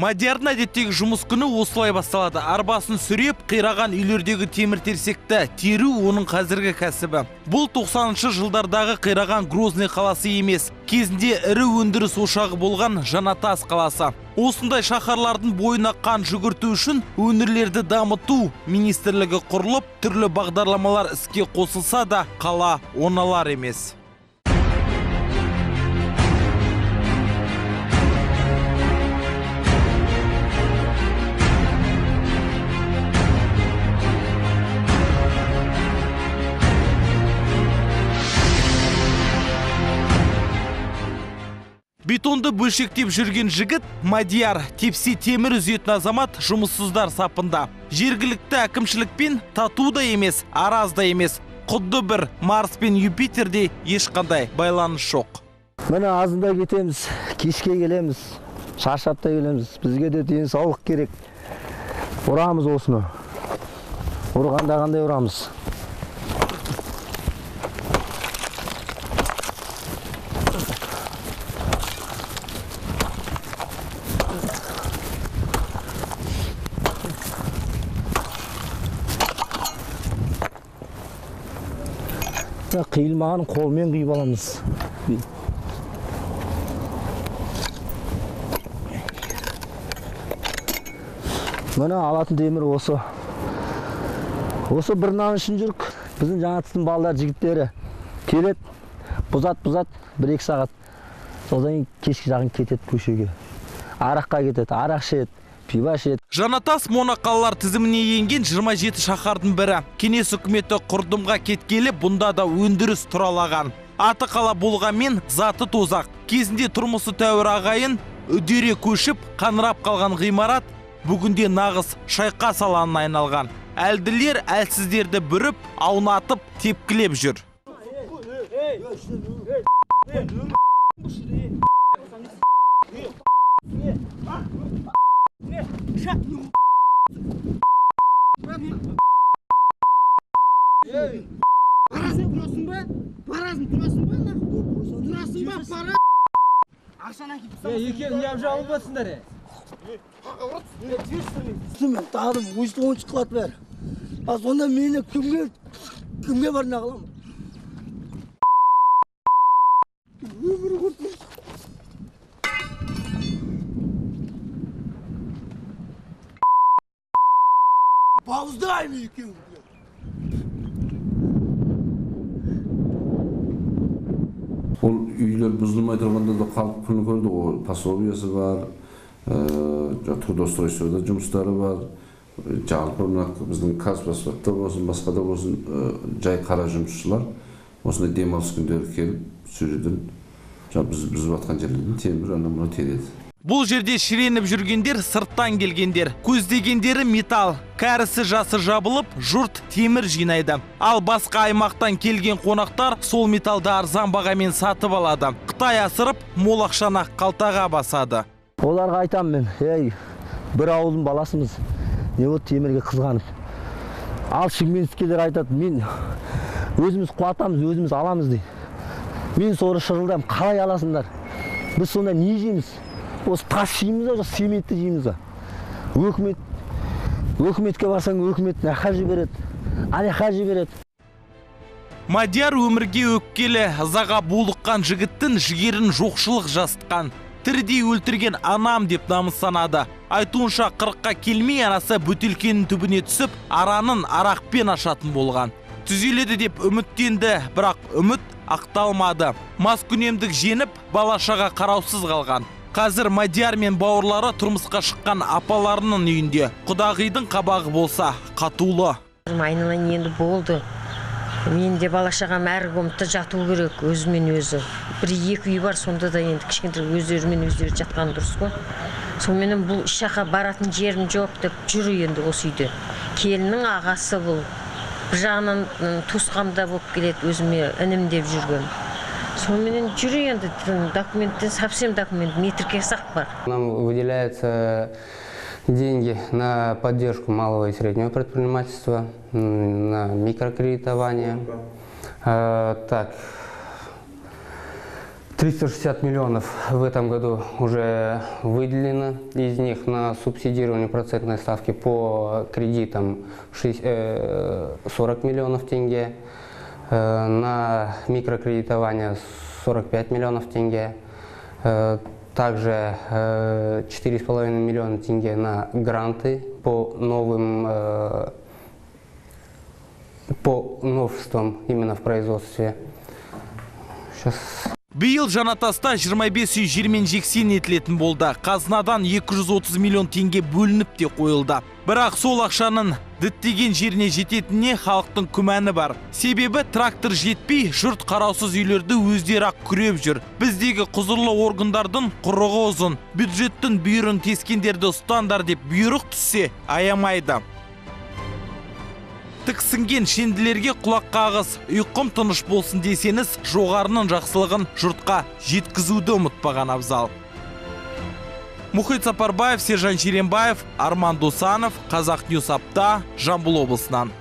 Мадиярдың әдеттегі жұмыс күні осылай басталады. Арбасын сүреп, қираған үйлердегі темір терсекті теру оның қазіргі кәсібі. Бұл 90-шы жылдардағы қираған Грозный қаласы емес. Кезінде ірі өндіріс ошағы болған Жанатас қаласы. Осындай шаһарлардың бойына қан жүгірту үшін өңірлерді дамыту министрлігі құрылып, түрлі бағдарламалар іске қосылса да қала оңалар емес. Бетонды бөлшектеп жүрген жігіт Мадияр, тепсе темір үзетін азамат жұмыссыздар сапында. Жергілікті әкімшілікпен тату да емес, араз да емес. Құдды бір Марс пен Юпитерде ешқандай байланыс жоқ. Міне азында кетеміз, кешке келеміз, шаршап та келеміз. Бізге де денсаулық керек. Ұрамыз осыны. Ұрғанда қандай ұрамыз? Қиылмаған қолмен қиып аламыз. Міне алатын темір осы. Осы бір нан үшін жүрік. Біздің Жаңатастың балалар жігіттері келеді, бұзат-бұзат 1-2 сағат. Содан кейін кешкі жақын кетеді көшеге. Араққа кетеді, арақ ішеді, пиво ішеді. Жанатас моноқалалар тізіміне енген 27 шаһардың бірі. Кеңес үкіметі құрдымға кеткелі бұнда да өндіріс тұралаған. Аты қала болғанмен заты тозақ. Кезінде тұрмысы тәуір ағайын үдере көшіп, қаңырап қалған ғимарат бүгінде нағыз шайқас алаңына айналған. Әлділер әлсіздерді бүріп, аунатып, тепкілеп жүр. Барасың тұрасың ба? Барасың тұрасың ба? Тұрасың ба? Бара. Ақшаны әкеліп тастамасың. Екеуің неғып жабылып жатсыңдар? Мен тағы ойыншық қылады бәрі. А сонда мені кімге барына қыламын? Өмір құртып. Бауыздаймын екеуін. Ол үйлер бұзылмай тұрғанда да халық күні көрді, ол пособиясы бар, трудоустройствода жұмыстары бар. Жалпы мына біздің Казфосфатта болсын, басқа да болсын, жай қара жұмысшылар осындай демалыс күндері келіп, сол жерден біз бұзып жатқан жерлерден темір ана мына тереді. Бұл жерде шіреніп жүргендер сырттан келгендер. Көздегендері металл. Кәрісі жасы жабылып, жұрт темір жинайды. Ал басқа аймақтан келген қонақтар сол металды арзан бағамен сатып алады. Қытай асырып, мол ақшаны қалтаға басады. Оларға айтамын мен, ей, бір ауылдың баласымыз, не болды темірге қызғанып. Ал шымкентскілер айтады, мен өзіміз қуатамыз, өзіміз аламыз дейді. Мен соры шырылдаймын, қалай аласыңдар? Біз сонда не жейміз? Осы тас жейміз ба, цементті жейміз ба? Өкіметке барсаң, өкімет нәқа жібереді, анәқа жібереді. Мадияр өмірге өккелі, ызаға булыққан жігіттің жігерін жоқшылық жасытқан. Тірідей өлтірген анам деп намыстанады. Айтуынша 40-қа келмей анасы бөтелкенің түбіне түсіп, аранын арақпен ашатын болған. Түзеледі деп үміттенді, бірақ үміт ақталмады. Маскүнемдік жеңіп, бала-шаға қараусыз қалған. Қазір Мадияр мен бауырлары тұрмысқа шыққан апаларының үйінде. Құдағидың қабағы болса қатулы. Айналайын енді болды. Мен де бала шағам әр комнатта жату керек өзімен өзі. Бір екі үй бар, сонда да енді кішкентай өздерімен өздері жатқан дұрыс қой. Сонымен бұл іш жаққа баратын жерім жоқ деп жүр енді осы үйде. Келіннің ағасы бұл. Бір жағынан туысқам да болып келеді, өзіме інім деп жүрген. Сонымен жүр енді документтен, совсем документ, метрке сақ бар. Нам выделяются деньги на поддержку малого и среднего предпринимательства, на микрокредитование. Так, 360 миллионов в этом году уже выделено. Из них на субсидирование процентной ставки по кредитам 40 миллионов тенге, на микрокредитование 45 миллионов тенге, также 4,5 миллиона тенге на гранты по новым по новшествам именно в производстве. Сейчас. Биыл Жанатаста 25 үй жермен жексен етілетін болды. Қазынадан 230 миллион теңге бөлініп те қойылды. Бірақ сол ақшаның діттеген жеріне жететініне халықтың күмәні бар. Себебі трактор жетпей, жұрт қараусыз үйлерді өздері ақ күреп жүр. Біздегі құзырлы органдардың құрығы ұзын. Бюджеттің бүйірін тескендерді ұстаңдар деп бұйрық түссе, аямайды. Тіксінген шенділерге құлақ қағыс, ұйқым тыныш болсын десеңіз, жоғарының жақсылығын жұртқа жеткізуді ұмытпаған абзал. Мұхит Сапарбаев, Сержан Шеренбаев, Арман Досанов, Қазақ Ньюс Апта, Жамбыл облысынан.